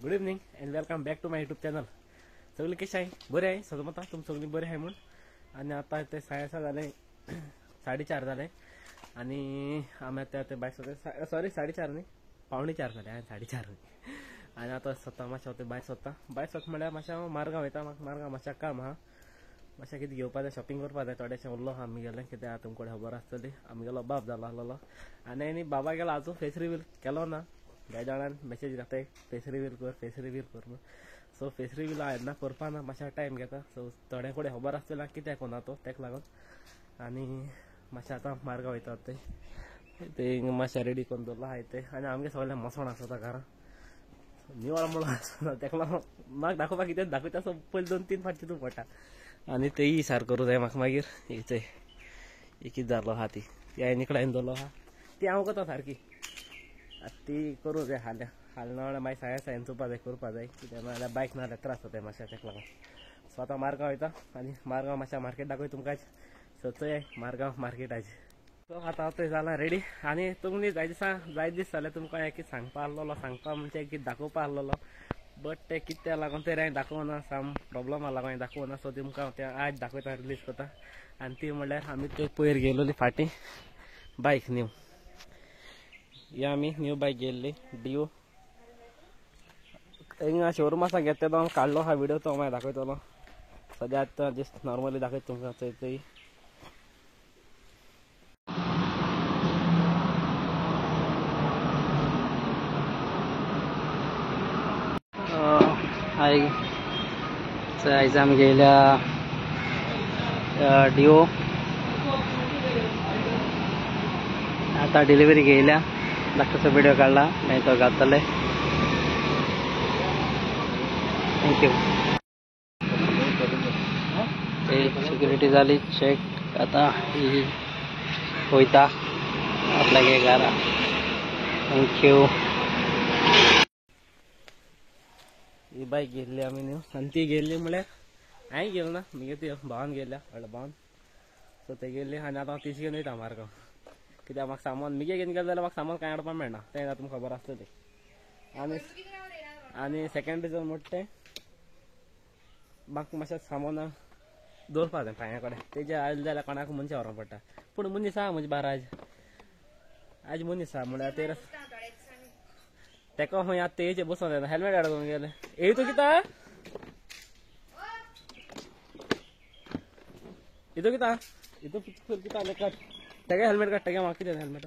Good evening and welcome back to my YouTube channel. सगळी कशें आहे? बरें आहे सजमता तुम सगळीं बरें आहे म्हूण. आनी आतां ते 4:30 जाले, 4:30 जाले आनी आमी आतां ते भायर सोदता. सॉरी 4:30 न्ही, 3:45 जाले. हांवें 4:30 न्ही. आनी आतां सोदता मातशें हांव ते भायर सोदता. भायर सोद म्हळ्यार मातशें हांव मारगांव वयता. म्हाका मारगांव मातशें काम आहा, मातशें कितें घेवपा जाय, शॉपिंग करपा जाय. थोडेशें उरलो आहा आमगेलें कितें तुमकां खबर आसतली. आमगेलो बाब जालो आसलेलो आनी आनी बाबा गेलो आजून फेस रिवील केलो ना. कांय जाणान मॅसेज घाताय फेस रिवील कर, फेस रिवील कर म्हूण. सो फेस रिवील हांवें ना करपा ना, मातशें टायम घेता. सो थोड्या कडेन खबर आसतली कित्याक कोना तो, तेका लागून. आनी मातशें आतां मारगांव वयता ते ते मातशें रेडी करून दवरलो आहा ते. आनी आमगे सगळें मसण आसता घरा, निवळ म्हणून आसता, तेका लागून म्हाका दाखोवपाक कितें दाखयता. सो पयलीं 2-3 फावट चिंतूंक पडटा आनी तेयी सार करूं जाय म्हाका. मागीर एक कितें जालो आहा ती हांवें निकळायन दवरलो आहा, ती हांव करता सारकी. आतां ती करूं जाय हाल्या हाल, ना जाल्यार मागीर साया सायन चोवपा जाय, करपा जाय कित्याक नाजाल्यार बायक ना जाल्यार त्रास जाता मातशें, तेका लागून. सो आतां मारगांव वयता आनी मारगांव मातशें मार्केट दाखय तुमकां. सो चोय मारगांव मार्केट आयज. सो आतां थंय जालां रेडी. आनी तुमकां जाय दिसा जाय दीस जाल्यार तुमकां एक सांगपा आसलेलो, सांगपा म्हणजे एक दाखोवपा आसलेलो, बट ते कित्याक लागून ते हांवें दाखोवना, साम प्रोब्लमा लागून हांवें दाखोवना. सो तुमकां ते आयज दाखयता, रिलीज करता. आनी ती म्हणल्यार आमी ते पयर गेलोली फाटीं बायक न्यू, ही आमी न्यू बायक गेल्ली डिओ. हिंगा शोरूम आसा घेतले तो हांव काडलो हा व्हिडिओ, तो मागीर दाखयतलो. सद्या आतां जस्ट नॉर्मली दाखयता तुमकां चोय थंय. हाय, आयज आमी गेल्या डिओ. आतां डिलिव्हरी घेयल्या, धाकटोसो व्हिडिओ काडला, मागीर तो घालतले. Thank you. Security जाली चॅक, आतां ही वयता आपल्यागे घरा. Thank you. ही बायक घेतली आमी न्हू, आनी ती गेल्ली म्हळ्यार हांवें गेलो ना, मुगे ती भावान गेल्या, व्हडल्या भावान. सो ते गेल्ली आनी आतां हांव तीच घेवन वयता मारगांव, कित्याक म्हाका सामान मुगे घेवन गेलें जाल्यार म्हाका सामान कांय हाडपाक मेळना, तें आतां तुमकां खबर आसतलें. आनी आनी सेकेंड रिजन म्हणटा तें म्हाका मातशें सामान दवरपा जाय पांया कडेन, तेजें आयलें जाल्यार कोणाक मनशां व्हरोंक पडटा. पूण मनीस आहा म्हजे बारा, आयज आयज मनीस आहा म्हळ्यार ते तेका खंय आतां तेजे बसोन येना, हेल्मेट हाडून गेलें. ए तूं कितें इतू कितें इतू कितें आलें काड, तेगे हेल्मेट काड, तेगे म्हाका कितें हेल्मेट.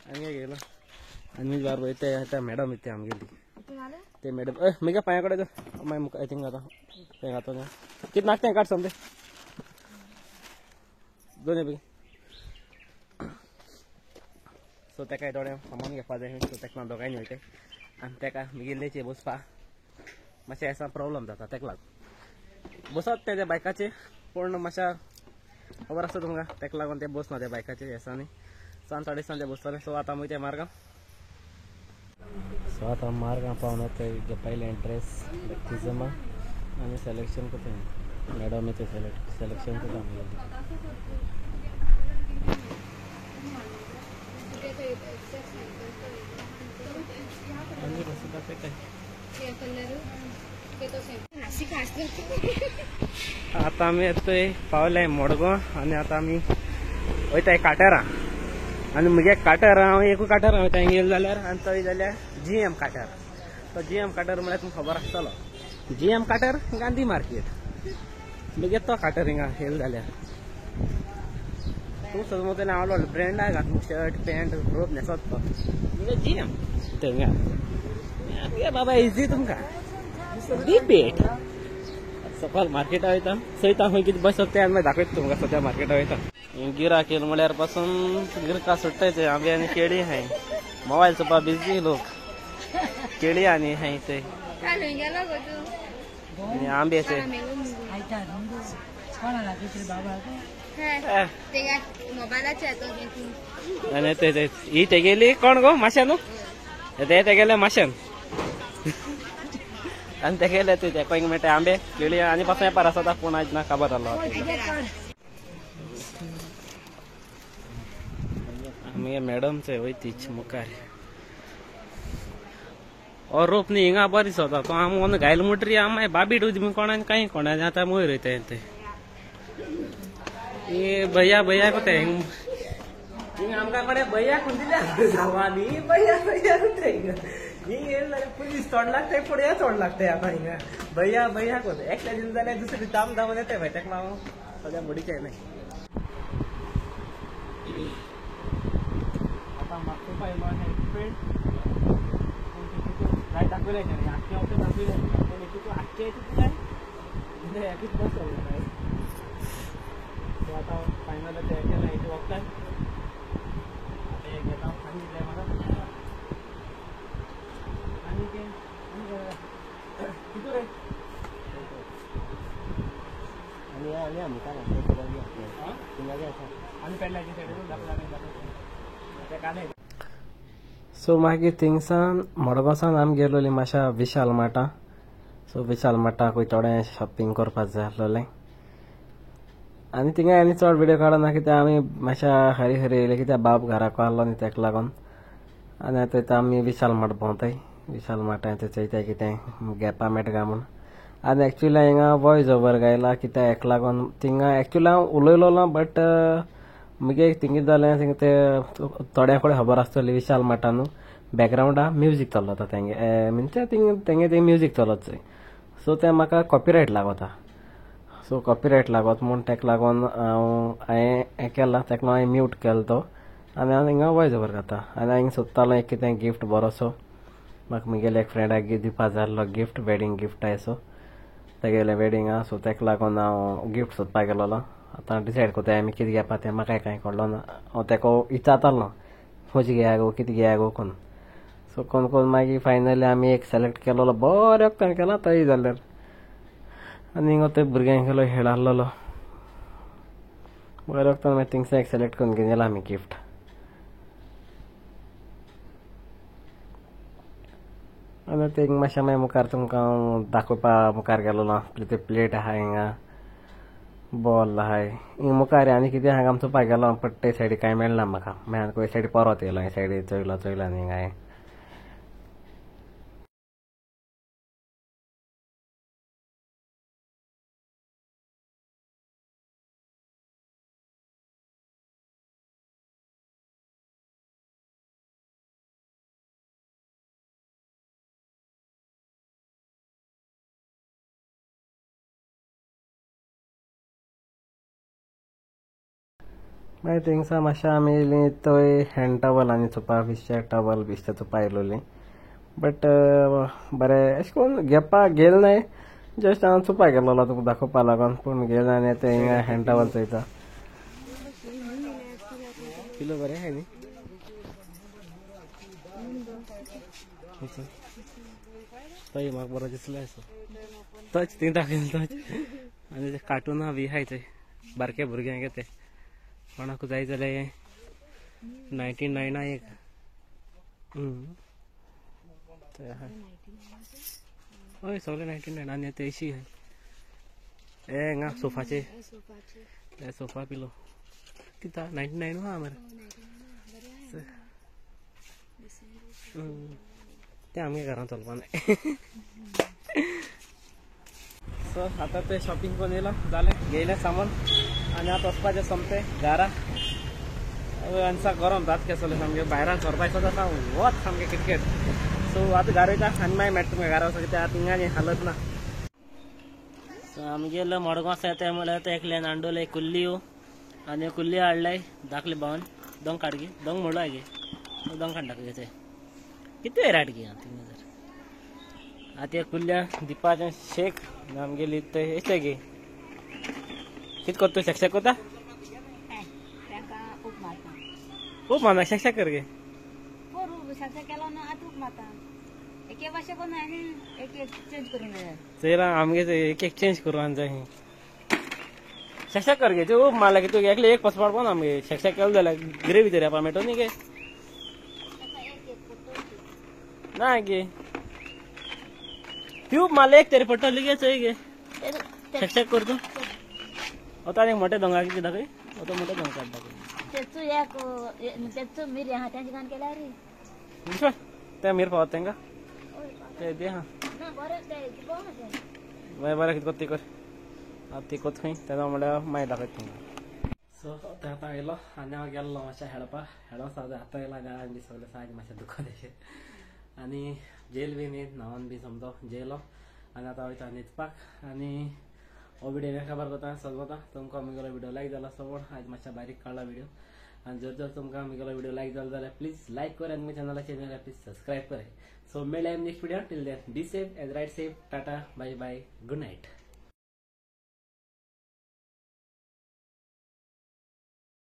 आनी गेलो आनी म्हजे बार पळय ते मॅडम ते आमगेली ते मॅडम ए मुगे पांया कडेन मागीर मुखार थिंग घाता, तें घाता कितें नाका तें काड समजे दोन बेगीन. सो तेका थोडें सामान घेवपा जाय, सो तेका लागून दोगांय वयता. आनी तेका मुगेल्याचे बसपा मातशें एसा प्रोब्लम जाता, तेका लागून बसत तें त्या बायकाचेर, पूण मातशें खबर आसता तुमकां, तेका लागून तें बसना त्या बायकाचेर एसानी. सो आनी थोडे दिसान तें बसतलें. सो आतां आमी तें मारगांव. सो आतां मारगांव पावना ते पयलें ड्रेस बॅप्टिजमा आनी सिलेक्शन करता मॅडम, ते सिलेक्शन करता आमगेली. आतां आमी येतय पावले मडगांव आनी आतां आमी वयताय काटेरा. आनी मुगे काटेरा हांव एकूय काटेरा वयता गेले जाल्यार, आनी थंय जाल्यार जीएम काटर. तो जीएम काटर म्हळ्यार तुमकां खबर आसतलो, जीएम काटर गांधी मार्केट. मुगे तो काटर हिंगा येयले जाल्यार तूं सजमतलें हांव व्हडलो ब्रँडा घात शर्ट पॅन्ट रोब न्हेसत तो मुगे जीएम थंय. बाबा इजी तुमकां डिबेट. सकाळ मार्केटा वयता चोयता खंय कितें बसत तें आनी मागीर दाखयता तुमकां. सद्या मार्केटा वयता. गिराक येयलें म्हळ्यार पासून गिरका सुट्टाय ते आंबे आनी केळी हाय, मोबायल चोवपा बिजी लोक, केळी आनी हाय ते आनी आंबे ते. आनी ते ही तेगेली कोण गो माशा न्हू, ते तेगेले माशेन आनी तेगेले ते तेका मेळटा आंबे केळी आनी पासून येपार आसता, पूण आयज ना काबार जालो. आमगे मॅडम चोय वयतीच मुखार. और रोप न्ही हिंगा बरें दिसता तो आम कोण घायल म्हणटरी आम मागीर बाबीट उदी कोणाक कांय कोणाक आतां वयर वयता ते ए भैया भैया कोते हिंगा आमकां कोणे भैया कोण दिल्या जावानी भैया भैया कोते हिंगा हिंग येयले जाल्यार पुलीस तोंड लागताय फुडें तोंड लागताय आतां हिंगा भैया भैया कोते एकल्या दिले जाल्यार दुसरे दाम दामून येताय भाई तेका लागून सद्या मोडीचें न्हय. आतां म्हाका पायलो हेल्पेड काय दाखयलें आख्खें ऑप्शन दाखयलें पूण तितून आख्खें तितून काय एकूच बस जालें. सो आतां फायनल तें केलें हेजें वखदान आतां हें घेता आनी कितें म्हाका आनी कितें रे आनी आनी आमकां आनी पेडल्याचे सायडीन दाखयला तें कांय. सो मागीर थिंगसान मडगांवसान आमी गेलोली मातशा विशाल मार्टा. सो विशाल मार्टाकूय थोडें शॉपिंग करपाक जाय आसलोलें आनी थिंगा आनी चड विडियो काडना कित्याक आमी मातशा हरी हरी येयले कित्याक बाब घराक आहलो न्ही तेका लागून. आनी आतां आमी विशाल मार्ट भोंवताय विशाल मार्टान थंय चोयताय कितें घेवपा मेळटा काय म्हूण. आनी एक्चुली हिंगा वॉयस ओवर गायला कित्याक हेका लागून थिंगा एक्चुली हांव उलयलोलो बट मुगे थिंग जालें थिंग ते थोड्या कडेन खबर आसतली विशाल मार्टा न्हू बॅकग्रावंडा म्युजीक चलता तेंगे म्हणजे थिंग तेंगे तें म्युजीक चलत सो तें म्हाका कॉपिरायट लागता. सो कॉपिरायट लागत म्हूण तेका लागून हांव हांवें हें केलां तेका लागून हांवें म्यूट केलो तो आनी हांव हिंगा वॉयस ओवर घाता. आनी हांव सोदतालो एक कितें गिफ्ट बरोसो म्हाका मुगेल्या एक फ्रेंडाक दिवपा जाय आसलो गिफ्ट वेडींग गिफ्ट आहा सो तेगेलें वेडींग आहा सो तेका लागून हांव गिफ्ट सोदपाक गेलोलो. आतां डिसायड करताय आमी कितें घेवपा तें म्हाका कांय कळ्ळो ना. हांव तेका विचारतालो खंयचें घेया गो कितें घेया गो कोन्न. सो कोण कोण मागीर फायनली आमी एक सिलेक्ट केलोलो बरें वखदान केला तय जाल्यार. आनी हिंगा ते भुरग्यांक खेळ खेळ आहलोलो बरें वखदान मागीर थिंगसान एक सिलेक्ट करून घेवन येयला आमी गिफ्ट. आनी ते मातशें मागीर मुखार तुमकां हांव दाखोवपा मुखार गेलोलो ते प्लेट आहा हिंगा बॉल आहाय हिंगा मुखार आनी कितें हांगा आमचो चोवपाक गेलो बट ते सायडी कांय मेळना म्हाका मागीर आनी सायडी परत येयलो हे सायडी चोयलो चोयलो आनी हिंगा हांवें. मागीर थिंगसान मातशें आमी येयलीं थंय हँड टॉवल आनी चोवपा फिशचे टॉवल बिश्टे चोवपा येयलोलीं बट बरें अशें करून घेवपाक गेल न्हय जस्ट हांव चोवपाक गेलोलो तुका दाखोवपा लागून पूण गेल ना. आनी आतां हिंगा हँड टॉवल चोयता किलो बरें आहाय न्ही तोय म्हाका बरो दिसलो असो तोच थिंग दाखयलो तोच. आनी ते कार्टुना बी आहाय थंय बारके भुरग्यांक ते कोणाक जाय जाल्यार 99 एक हय सगळे 99. आनी आतां एशी आहाय ए हिंगा सोफाचे सोफा पिलो कितें 99 आहा मरे तें आमगे घरान चलपा नाय. सो आतां तें शॉपिंग करून येयलां जालें घेयलें सामान आनी आतां वचपाचें सोमतें घरा. अनसा गरम जात केसोलें सामकें भायरान सरपाक दिसता वत सामकें किटकेट. सो आतां घरा वयता आनी मागीर मेळटा तुमकां घरा वचून कित्याक आतां हिंगा आनी हालत ना. सो आमगेलो मडगांव आसा तें म्हणल्यार तें एकल्यान हाडले कुल्ल्यो आनी कुल्ल्यो हाडले दाखले भावन दोंग काड गे दोंग म्हणलो गे दोंग काड दाखय ते कितें वेरायटी गे थिंगा जर आतां कुल्ल्या दिवपाचें शेक आमगेली ते येतले गे कितें करता तूं शेक करता खूब मारना शेक शेक कर गे चोयला आमगे एक एक चेंज करूं आनी जाय शेक शेक कर गे तूं मारला की तूं एकले एक पस पाडपा ना आमगे शेक शेक केलो जाल्यार ग्रेवी तरी येवपा मेळटो न्ही गे ना गे ट्यूब मारले एक तरी पडटली गे चोय गे शेक शेक कर तूं. आतां आनी मोटे दोंगा कितें दाखय आतां मोटे दोंग काड दाखय तें मीर पावत तेंका. ते दे हा मागीर बरें कितें कोत्ता ती कर आतां ती कोत खंय तेन्ना म्हणल्यार मागीर दाखयता तुमकां. सो ते आतां आयलो आनी हांव गेल्लो मातशें हेडपाक हेडो सादें आतां आयलो आनी हांवें सगळें सायज मातशें दुखत अशें आनी जेल बी न्ही न्हांवन बी समजो जेलो आनी आतां वयता न्हिदपाक. आनी हो विडियो खबर करता सजवता तुमकां म्हगेलो विडियो लायक जालो आसतो म्हूण आयज मातशें बारीक काडला विडियो. आनी जर जर तुमकां म्हगेलो विडियो लायक जालो जाल्यार प्लीज लायक कर आनी म्हज्या चॅनलाचेर जाल्यार प्लीज सबस्क्रायब कर. सो मेळया next video. Till then be safe and ride safe. Tata, bye bye, good night.